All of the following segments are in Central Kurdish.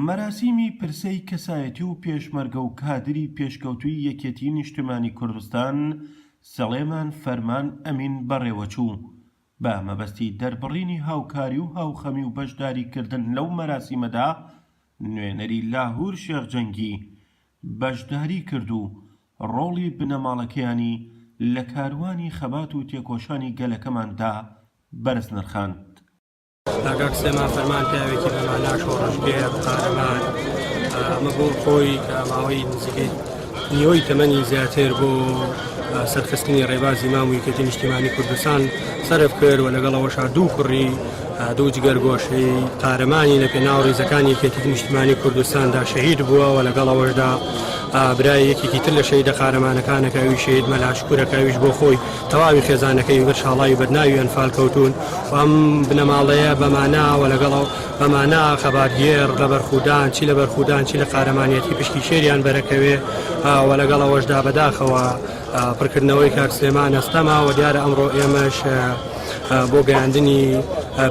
مەراسیمی پرسەی کەسایەتی و پێشمەرگە و کادری پێشکەوتووی یەکێتی نیشتمانی کوردستان سڵێمان فەرمان ئەمین بەڕێوەچوو، بە مەبەستی دەربڕینی هاوکاری و هاوخەمی و بەشداریکردن لەو مەراسیمەدا نوێنەری لاهور شێخ جەنگی بەشداری کرد و ڕۆڵی بنەماڵەکەیانی لە کاروانی خەبات و تێکۆشانی گەلەکەماندا بەرز نرخاند. کاک سلێمان فەرمان پیاوێکی بە مانا شۆڕشگێڕ قارەمان ئەمە بۆ خۆی کە ماوەی نزیکەی نیوەی تەمەنی زیاتر بۆ سەرخستنی ڕێبازی مام و یەکێتی نیشتیمانی کوردستان سەرف کرد و لەگەڵ ئەوەشا دوو کوڕی دوو جگەرگۆشەی قارەمانی لە پێناو ڕیزەکانی یەکێتی نیشتیمانی کوردستاندا شەهید بووە و لەگەڵ ئەوەشدا برای یەکێکی تر لە شەهیدە قارەمانەکانەکە ئەوی شەهید مەلا شکورەکە ئەویش بۆ خۆی تەواوی خێزانەکەی بەر شاڵاوی بەدناوی ئەنفال کەوتوون و ئەم بنەماڵەیە بە مانا و لەگەڵ ئەو بە مانا خەباتگێڕ لە بەرخودان چی لە بەرخودان چی لە قارەمانیەتی پشکی شێریان بەرەکەوێ و لەگەڵ ئەوەشدا بەداخەوە پڕکردنەوەی کاک سلێمان ئەستەمە و دیارە ئەمڕۆ ئێمەش بۆ گەیاندنی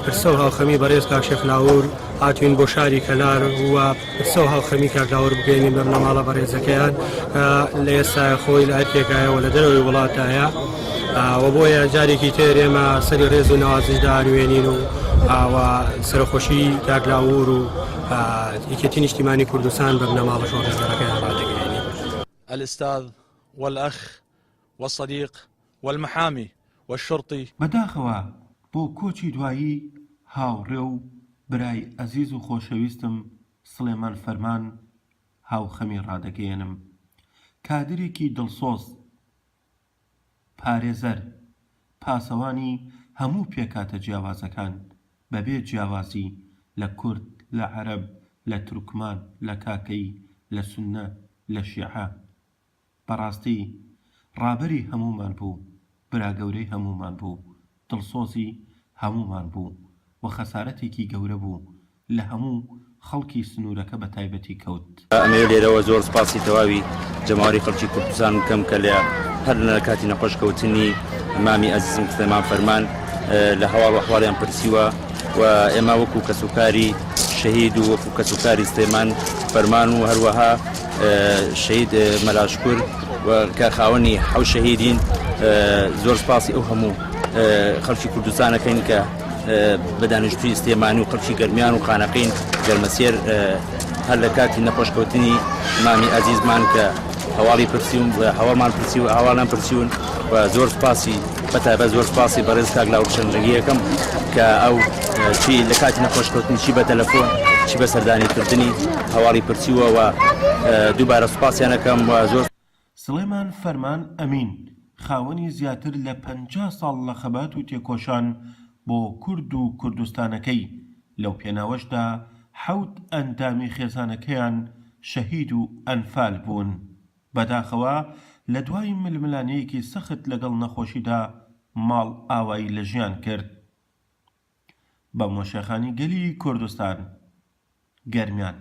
پرسە و هاوخەمی بەڕێز کاک شێخ لاهور هاتوین بۆ شاری کەلار و پرسە و هاوخەمی کاک لاهور بگەیەنین بە بنەماڵە بەڕێزەکەیان کە لە ئێستا خۆی لە ئەرکێکایە و لە دەرەوەی وڵاتایە و بۆیە جارێکی تر ئێمە سەری ڕێز و نەوازش دانوێنین و و سەرەخۆشی کاک لاهور و یەکێتی نیشتیمانی کوردستان بە بنەماڵە شۆڕشگێڕەکەیان ڕادەگەیەنین. الاستاذ والاخ والصدیق والمحامی والشرطی. بەداخەوە بۆ کۆچی دوایی هاوڕێ و برای ئەزیز و خۆشەویستم سڵێمان فەرمان هاوخەمی ڕادەگەیەنم. کادرێکی دڵسۆز، پارێزەر، پاسەوانی هەموو پێکهاتە جیاوازەکان بەبێ جیاوازی لە کورد، لە عەرەب، لە تورکمان، لە کاکەیی، لە سوننە، لە شیعە. بەڕاستی ڕابەری هەموومان بوو، براگەورەی هەموومان بوو، دڵسۆزی هەموومان بوو و خەسارەتێکی گەورە بوو لە هەموو خەڵکی سنوورەکە بەتایبەتی کەوت. ئەمەوێ لێرەوە زۆر سپاسی تەواوی جەماوەری خەڵکی کوردستان بکەم کە لە هەر لە کاتی نەخۆش کەوتنی مامی ئەزیزم سلێمان فەرمان لە هەواڵ و ئەحواڵیان پرسیوە و ئێمە وەکو کەسوکاری شەهید و وەکو کەسوکاری سلێمان فەرمان و هەروەها شەهید مەلا شکور و کە خاوەنی حەو شەهیدین زۆر سپاسی ئەو هەموو خەڵکی کوردستانەکەین کە بە دانیشتووی سلێمانی و خەڵکی گەرمیان و خانەقین گەرمەسێر هەر لە کاتی نەخۆشکەوتنی مامی ئەزیزمان کە هەواڵی پرسیون هەواڵمان پرسی و هەواڵیان پرسیون و زۆر سپاسی بەتایبەت زۆر سپاسی بەڕێز کاک لاهور شەنجەنگی یەکەم کە ئەو چی لە کاتی نەخۆشکەوتنی چی بە تەلەفۆن چی بە سەردانیکردنی هەواڵی پرسیوە و دووبارە سوپاسیانەکەم و زۆر سڵێمان فەرمان ئەمین، خاوەنی زیاتر لە 50 ساڵ لە خەبات و تێکۆشان بۆ کورد و کوردستانەکەی، لەو پێناوەشدا حەوت ئەندامی خێزانەکەیان شەهید و ئەنفال بوون. بەداخەوە لە دوای ململانێیەکی سەخت لەگەڵ نەخۆشیدا ماڵئاوایی لە ژیان کرد. بە مۆشێخانی گەلی کوردستان. گەرمیان.